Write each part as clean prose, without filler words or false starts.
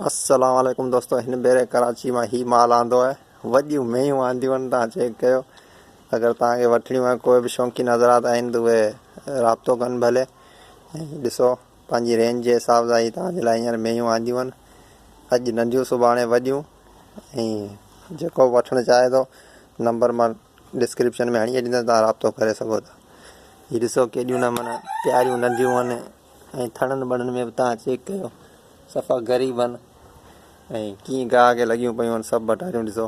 السلام عليڪم دوستو هن ڀيري ڪراچي مان هي مال آندو آهي وڏيون مينهون آنديون آهن توهان چيڪ ڪيو اگر توهان کي وٺڻيون آهن ڪوئي به شوقين حضرات آهن ته اهي رابطو ڪن ڀلي ۽ ڏسو پنهنجي رينج جي حساب سان هي توهان جي لاء هينئر مينهون آنديون آهن اڄ ننڍيون سڀاڻي وڏيون ۽ جيڪو به وٺڻ چاهي ٿو نمبر مان ڊسڪرپشن ۾ هڻي ڇڏيندس توهان رابطو ڪري سگهو ٿا هي ڏسو ڪيڏيون نه معنيٰ پياريون ننڍيون آهن ۽ ٿڻن ٻڻن ۾ به توهان چيڪ ڪيو صفا غريب آهن ۽ ڪيئن گاهه کي لڳيون پيون آهن سڀ بٽاريون ڏسو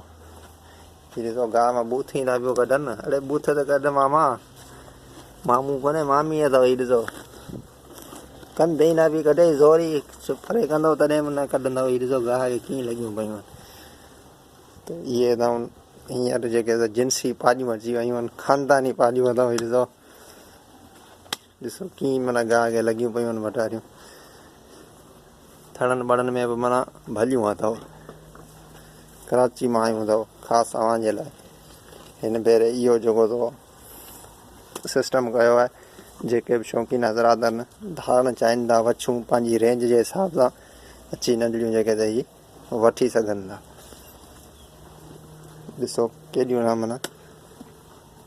هي ڏسو گاهه مان ٻوٿ ئي ٿا پيو ڪڍن اڙي ٻوٿ ته ڪڍ ماما مامو ڪونهي مامي اٿو هي ڏسو ڪنڌ ئي نه پي ڪڍي زوري پري ڪندو تڏهن به نه ڪڍندو هي ڏسو گاهه کي ڪيئن لڳيون پيون آهن ته اهي اٿئون هينئر جيڪي جنسي پاڄيون اچي ويون آهن خانداني پاڄيون اٿئون هي ڏسو ڏسو ڪيئن معنيٰ گاهه کي لڳيون پيون آهن وٽاريون. ٿڙن ٻڙن ۾ به معنيٰ ڀليون اٿو. ڪراچي مان آيون اٿو خاص اوهان جي لاء. هن ڀيري اهو جيڪو اٿو سسٽم ڪيو آهي جيڪي به شوقين حضرات آهن ڌارڻ چاهين ٿا وڇون پنهنجي رينج جي حساب سان اچي ننڍڙيون جيڪي اٿئي هي وٺي سگهن ٿا. ڏسو ڪيڏيون نه معنيٰ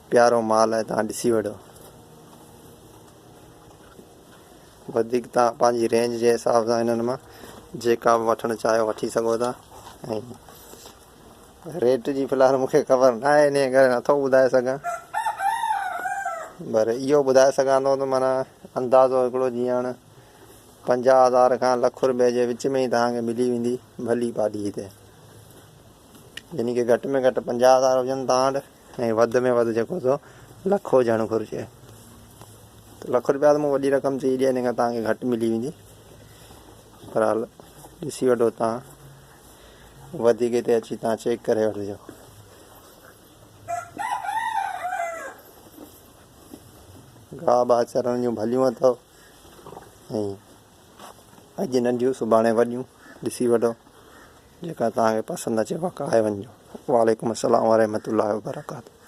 پيارو مال آهي تان ڏسي وٺو وڌيڪ تان پنهنجي رينج جي حساب سان هنن مان جيڪا به وٺڻ چاهيو وٺي سگهو ٿا ۽ ريٽ جي في الحال مونکي خبر نه آهي ان ڪري نٿو ٻڌائي سگهان پر اهو ٻڌائي سگهان ٿو ته معنيٰ اندازو هڪڙو جيئن هاڻ 50,000 کان لک روپئي جي وچ ۾ ئي توهان کي ملي ويندي ڀلي پاڏي هتي يعني ڪي گهٽ ۾ گهٽ 50,000 هجن توهان وٽ ۽ وڌ ۾ وڌ جيڪو سو لک هجڻ گهرجي ته لک روپيا ته مون وڏي رقم چئي ڏي ان کان توهان کي گهٽ ملي ويندي بهرحال ڏسي وٺو توهان وڌيڪ هتي اچي توهان چيڪ ڪري وٺجو گاهه باهه چرڻ جون ڀليون اٿو ۽ اڄ ننڍيون سڀاڻي وڏيون ڏسي وٺو جيڪا توهان کي پسند اچي اها ڪاهي وڃجو. وعليڪم السلام ورحمة الله وبرڪاته.